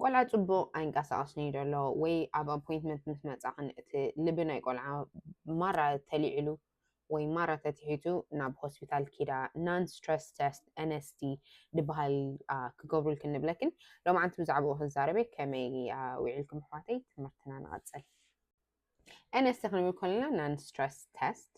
ቆልዓ ጽቡቕ ኣይንቀሳቐስን እዩ ዘሎ ወይ ኣብ ኣፖይንትመንት ምስ መጻኽን እቲ ልቢ ናይ ቆልዓ ማራ ተሊዕሉ ወይ ማራ ተትሒቱ ናብ ሆስፒታል ኪዳ non stress test N S T ዝበሃል ክገብሩልክን ንብለክን። ሎማዓንቲ ብዛዕባኡ ክዛረበ ከመይ ውዒልኩም ኣሕዋተይ? ትምህርትና ንቐጽል። N S T ክንብል ከለና non stress test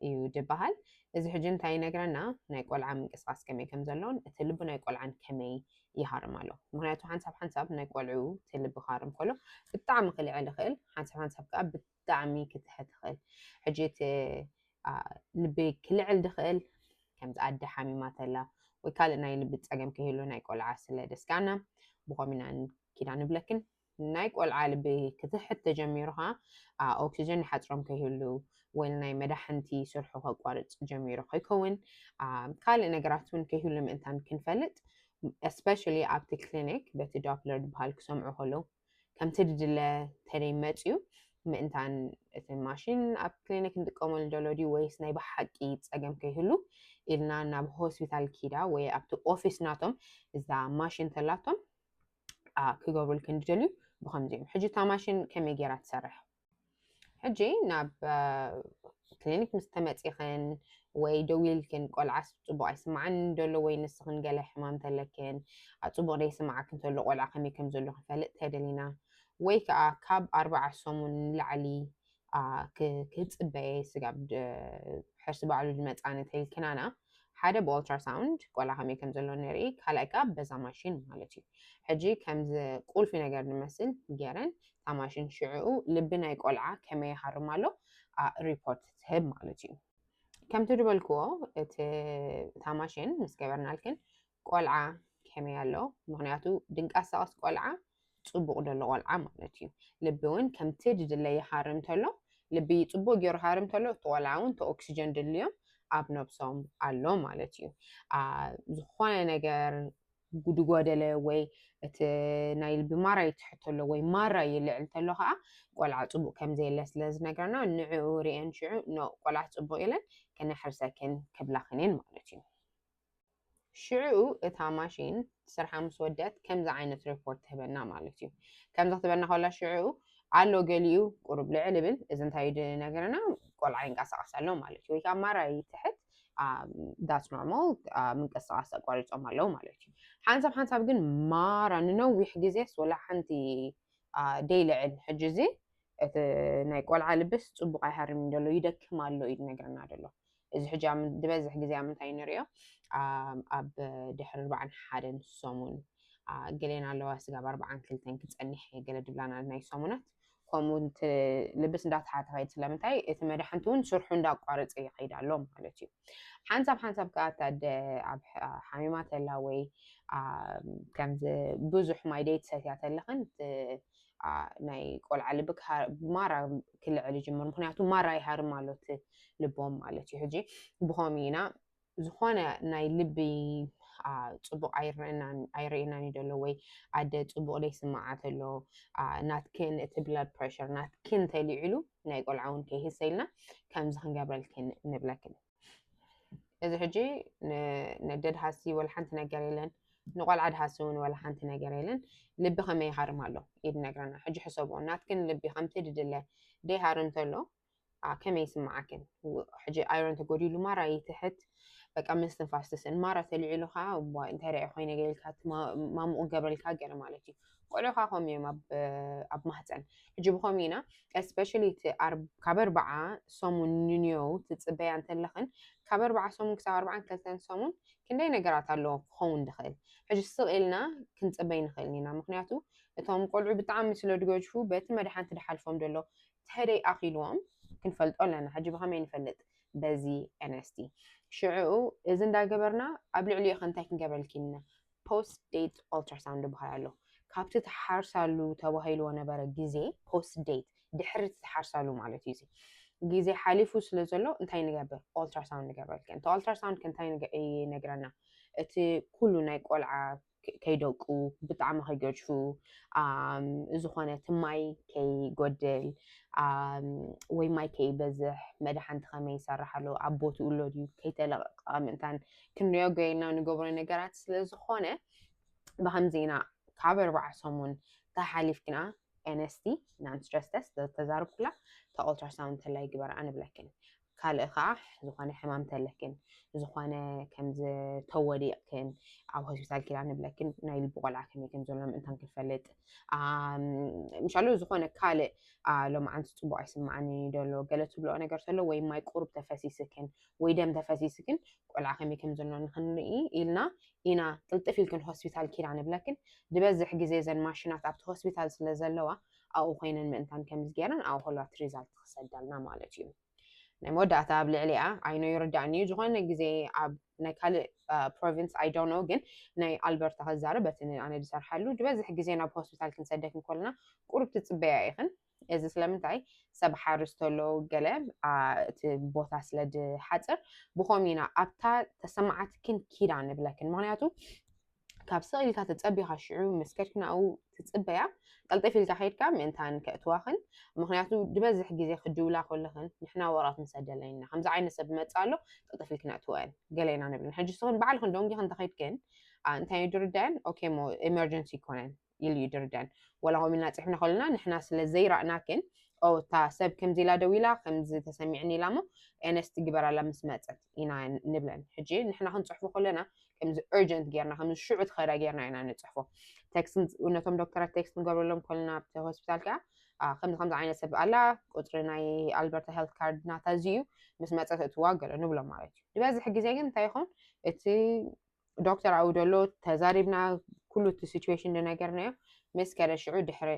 እዩ ዝበሃል። እዚ ሕጂ እንታይ ይነግረና? ናይ ቆልዓ ምንቅስቃስ ከመይ ከም ዘሎን እቲ ልቢ ናይ ቆልዓን ከመይ ይሃርም ኣሎ። ምክንያቱ ሓንሳብ ሓንሳብ ናይ ቆልዑ እቲ ልቢ ክሃርም ከሎ ብጣዕሚ ክልዕል ይኽእል፣ ሓንሳብ ሓንሳብ ከዓ ብጣዕሚ ክትሕት ይኽእል። ሕጂ እቲ ልቢ ክልዕል ድኽእል ከምዚ ኣደ ሓሚማ ተላ ወይ ካልእ ናይ ልቢ ፀገም ከይህሉ ናይ ቆልዓ ስለ ደስካና ብኸሚና ኪዳ ንብለክን። ናይ ቆልዓ ልቢ ክትሕት ተጀሚሩ ከዓ ኦክሲጀን ይሓፅሮም ከይህሉ ወይ ናይ መዳሕንቲ ስርሑ ከቋርፅ ጀሚሩ ከይከውን ካልእ ነገራት እውን ከይህሉ ምእንታን ክንፈልጥ especially ኣብቲ ክሊኒክ በቲ ዶፕለር ዝበሃል ክሰምዑ ከለዉ ከምቲ ድድለ ተደይ መፅዩ ምእንታን እቲ ማሽን ኣብ ክሊኒክ ንጥቀመሉ ዘሎ ድዩ ወይስ ናይ ብሓቂ ፀገም ከይህሉ ኢልና ናብ ሆስፒታል ኪዳ ወይ ኣብቲ ኦፊስ ናቶም እዛ ማሽን ተላቶም ክገብሩልክን ዝደልዩ ብከምዚ እዮም። ሕጂ እታ ማሽን ከመይ ገይራ ትሰርሕ? ሕጂ ናብ ክሊኒክ ምስ ተመፂኽን ወይ ደዊልክን ቆልዓ ፅቡቅ ኣይስማዓን ደሎ ወይ ንስኽን ገለ ሕማም ተለክን ኣብ ፅቡቅ ደይስማዓክ እንተሎ ቆልዓ ከመይ ከም ዘሎ ክንፈልጥ ተደሊና ወይ ከዓ ካብ ኣርባዓ ሰሙን ንላዕሊ ክፅበየ ስጋብ ሕርሲ ባዕሉ ዝመፃ ንተይልክናና ሓደ ብኦልትራሳውንድ ቆልዓ ከመይ ከም ዘሎ ንርኢ፣ ካልኣይ ከዓ በዛ ማሽን ማለት እዩ። ሕጂ ከምዚ ቁልፊ ነገር ንመስል ገይረን እታ ማሽን ሽዕኡ ልቢ ናይ ቆልዓ ከመይ ይሃርም ኣሎ ሪፖርት ትህብ ማለት እዩ። ከምቲ ዝበልክዎ እቲ እታ ማሽን ምስ ገበርናልክን ቆልዓ ከመይ ኣሎ፣ ምክንያቱ ድንቃሳቀስ ቆልዓ ፅቡቅ ደሎ ቆልዓ ማለት እዩ። ልቢ እውን ከምቲ ድድለ ይሃርም ተሎ ልቢ ፅቡቅ ገይሩ ሃርም ተሎ እቲ ቆልዓ እውን እቲ ኦክሲጀን ድልዮም ኣብ ነብሶም ኣሎ ማለት እዩ። ዝኾነ ነገር ድጎደለ ወይ እቲ ናይ ልቢ ማራ ይትሕት ተሎ ወይ ማራ ይልዕል ተሎ ከዓ ቆልዓ ፅቡቅ ከምዘየለ ስለ ዝነግረና ንዕኡ ሪአን ሽዑ ኖ ቆልዓ ፅቡቅ ኢለን ከነሕርሰክን ክብላክን እየን ማለት እዩ። ሽዕኡ እታ ማሽን ስርሓ ምስ ወደት ከምዚ ዓይነት ሪፖርት ትህበና ማለት እዩ። ከምዚ ክትበና ከላ ሽዕኡ ኣሎ ገሊኡ ቁሩብ ልዕል ይብል፣ እዚ እንታይ እዩ ዝነግረና? ቆልዓ ይንቀሳቀስ ኣሎ ማለት እዩ። ወይ ከዓ ማራ ይትሕት that's normal ምንቅስቃስ ኣቋሪፆም ኣለዉ ማለት እዩ። ሓንሳብ ሓንሳብ ግን ማራ ንነዊሕ ግዜስ ወላ ሓንቲ ደይልዕል። ሕጂ እዚ እቲ ናይ ቆልዓ ልብስ ፅቡቅ ኣይሃርምን ደሎ ይደክም ኣሎ እዩ ዝነግረና ደሎ። እዚ ሕጂ ዝበዝሕ ግዜ ኣብ ምንታይ ንሪኦ ኣብ ድሕሪ ኣርባዓን ሓደን ሰሙን ገሌን ኣለዋ ስጋብ ኣርባዓን ክልተን ክፀኒሕ ገለ ድብላና ናይ ሰሙናት ከምኡ ልብስ እንዳተሓተ ከይድ ስለምንታይ እቲ መድሓንቲ እውን ስርሑ እንዳቋረፀ ይኸይድ ኣሎ ማለት እዩ። ሓንሳብ ሓንሳብ ከዓ እታ ኣደ ኣብ ሓሚማ ተላ ወይ ከምዚ ብዙሕ ማይ ደይ ትሰትያ ተለኽን ናይ ቆልዓ ልቢ ማራ ክልዕል ይጅምር። ምክንያቱ ማራ ይሃርም ኣሎ እቲ ልቦም ማለት እዩ። ሕጂ ብኸምኡ ኢና ዝኾነ ናይ ልቢ ፅቡቅ ኣይርእየናን እዩ ደሎ ወይ ኣደ ፅቡቅ ደይስማዓ ተሎ ናትክን እቲ ብላድ ፕረሽር ናትክን ተሊዕሉ ናይ ቆልዓ እውን ከይህሰ ኢልና ከምዚ ክንገብረልክን ንብለክን። እዚ ሕጂ ነደ ድሃሲ ወላ ሓንቲ ነገር የለን፣ ንቆልዓ ድሃሲ እውን ወላ ሓንቲ ነገር የለን። ልቢ ከመይ ይሃርም ኣሎ እዩ ዝነግረና። ሕጂ ሕሰብዎ፣ ናትክን ልቢ ከምቲ ድድለ ደይሃርም ተሎ ከመይ ይስምዓክን? ሕጂ ኣይሮን ተጎዲሉ ማራ ይትሕት፣ በቃ ምስትንፋስ ትስእን፣ ማራ ተልዒሉ ከዓ እንታይ ርአ ኮይነ ገይልካ ማሙቕ ገበልካ ገለ ማለት እዩ። ቆልዑ ከዓ ከምኡ እዮም ኣብ ማህፀን። ሕጂ ብኸምኡ ኢና especially እቲ ካብ ኣርባዓ ሰሙን ንንዮው ትፅበያ እንተለኽን ካብ ኣርባዓ ሰሙን ክሳብ ኣርባዓን ክልተን ሰሙን ክንደይ ነገራት ኣለዎ ክኸውን ድኽእል። ሕጂ ስቕ ኢልና ክንፅበይ ንኽእል ኢና። ምክንያቱ እቶም ቆልዑ ብጣዕሚ ስለ ድገጅፉ በቲ መድሓንቲ ድሓልፎም ደሎ ተደይ ኣኺልዎም ክንፈልጦ ኣለና። ሕጂ ብኸመይ ንፈልጥ? በዚ N S T። ሽዕኡ እዚ እንዳገበርና ኣብ ልዕሊኡ ከ እንታይ ክንገብረልኪ ኢና? ፖስት ዴት ኦልትራሳውንድ ዝበሃል ኣሎ። ካብቲ ትሓርሳሉ ተባሂልዎ ነበረ ግዜ ፖስት ዴት ድሕሪ ትሓርሳሉ ማለት እዩ። ግዜ ሓሊፉ ስለ ዘሎ እንታይ ንገብር? ኦልትራሳውንድ ንገብረልኪ። እንተ ኦልትራሳውንድ እንታይ ይነግረና? እቲ ኩሉ ናይ ቆልዓ ከይደቁ ብጣዕሚ ከይገድፉ ዝኾነ እቲ ማይ ከይጎድል ወይ ማይ ከይበዝሕ መድሓንቲ ከመይ ይሰርሕ ኣሎ ኣብ ቦትኡ ኣሎ ድዩ ከይተለቐቐ ምእንታን ክንሪኦ ገይርና ንገብሮ ነገራት ስለ ዝኾነ ብከምዚ ኢና ኣብ ኣርባዓ ሰሙን ተሓሊፍክና ኤንኤስቲ non stress test ተዛርብኩላ፣ እታ ultrasound ተላይ ግበራ ንብለክን። ካልእ ከዓ ዝኾነ ሕማም ተለክን፣ ዝኾነ ከምዚ ተወዲቕክን ኣብ ሆስፒታል ኪዳ ንብለክን፣ ናይ ልቢ ቆልዓ ከመይ ከም ዘሎ ምእንታን ክንፈልጥ፣ ምሻሉ ዝኾነ ካልእ ሎማዓንቲ ፅቡቅ ኣይስማዓኒ ደሎ ገለ ትብልኦ ነገር ተሎ ወይ ማይ ቁሩብ ተፈሲስክን ወይ ደም ተፈሲስክን ቆልዓ ከመይ ከም ዘሎ ንክንርኢ ኢልና ኢና ቅልጥፍ ኢልክን ሆስፒታል ኪዳ ንብለክን። ዝበዝሕ ግዜ ዘን ማሽናት ኣብቲ ሆስፒታል ስለ ዘለዋ ኣብኡ ኮይነን ምእንታን ከምዚ ገይረን ኣብኡ ከልዋት ሪዛልት ክሰዳልና ማለት እዩ። ናይ መወዳእታ ኣብ ልዕሊኣ ኣይኖ ይርዳእኒ እዩ። ዝኾነ ግዜ ኣብ ናይ ካልእ ፕሮቪንስ ኣይ ዶንት ኖ፣ ግን ናይ ኣልበርታ ክዛረብ በቲ ኣነ ዝሰርሓሉ ዝበዝሕ ግዜ ናብ ሆስፒታል ክንሰደክ እንኮልና ቁሩብ ትፅበያ ኢኽን። እዚ ስለምንታይ ሰብ ሓርስ ተሎ ገለ እቲ ቦታ ስለ ዝሓፅር ብኸም ኢና ኣብታ ተሰማዓትክን ኪዳ ንብለክን። ምክንያቱ ካብ ስቕ ኢልካ ተፀቢኻ ሽዑ ምስ ከድክን ኣብኡ ትፅበያ ቀልጠፍ ኢልካ ከይድካ ምእንታን ከእትዋኽን። ምክንያቱ ዝበዝሕ ግዜ ክድውላ ከለኽን ንሕና ወረቐት ንሰደለን ኢና፣ ከምዚ ዓይነት ሰብ መፃ ኣሎ ቀልጠፍ ኢልክን ኣእትወን ገለ ኢና ንብለን። ሕጂ ስኽን ባዕልኽን ደንጊኽን እንተኸይድክን እንታይ እዩ ድርዳን ኦኬ ሞ ኤመርጀንሲ ይኮነን ኢሉ እዩ ድርዳን። ወላ ከምኡ ኢልና ፅሕፍና ከለና ንሕና ስለ ዘይረእናክን እታ ሰብ ከምዚ ኢላ ደው ኢላ ከምዚ ተሰሚዕኒ ኢላ ሞ ኤነስቲ ግበራላ ምስ መፀት ኢና ንብለን። ሕጂ ንሕና ክንፅሕፎ ከለና ከምዚ urgent ጌርና ከምዚ ሽዑ ትኸዳ ጌርና ኢና ንፅሕፎ። ቴክስት ነቶም ዶክተራት ቴክስት ንገብረሎም ከለና ኣብቲ ሆስፒታል ከዓ ከምዚ ከምዚ ዓይነት ሰብ ኣላ ቁፅሪ ናይ ኣልበርታ ሄልት ካርድ ናታ እዚ እዩ ምስ መፀት እትዋ ገለ ንብሎም ማለት እዩ። ዝበዝሕ ግዜ ግን እንታይ ይኸውን እቲ ዶክተር ኣብኡ ዘሎ ተዛሪብና ኩሉ እቲ ሲቹዌሽን ዝነገርናዮ ምስ ከደ ሽዑ ድሕሪ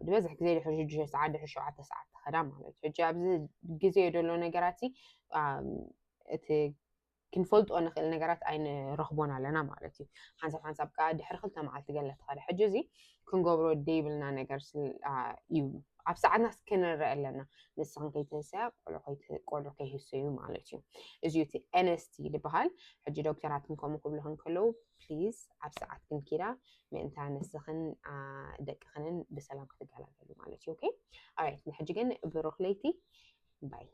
ዝበዝሕ ግዜ ድሕሪ ሽዱሽተ ሰዓት ድሕሪ ሸውዓተ ሰዓት ተኸዳ ማለት እዩ። ሕጂ ኣብዚ ግዜ ዘሎ ነገራት እቲ ክንፈልጦ ንኽእል ነገራት ኣይንረኽቦን ኣለና ማለት እዩ። ሓንሳብ ሓንሳብ ከዓ ድሕሪ ክልተ መዓልቲ ገለ ተኸደ። ሕጂ እዚ ክንገብሮ ደይብልና ነገር እዩ። ኣብ ሰዓትና ክንረአ ኣለና። ንስኽን ከይትህሰያ ቆልዑ ከይህሰዩ ማለት እዩ። እዚ እቲ ኤነስቲ ዝበሃል። ሕጂ ዶክተራትን ከምኡ ክብልኽን ከለዉ ፕሊዝ ኣብ ሰዓት ክንኪዳ ምእንታ ንስኽን ደቅኽንን ብሰላም ክትገላገሉ ማለት እዩ። ኦኬ ኣራይት፣ ንሕጂ ግን ብሩኽ ለይቲ ባይ።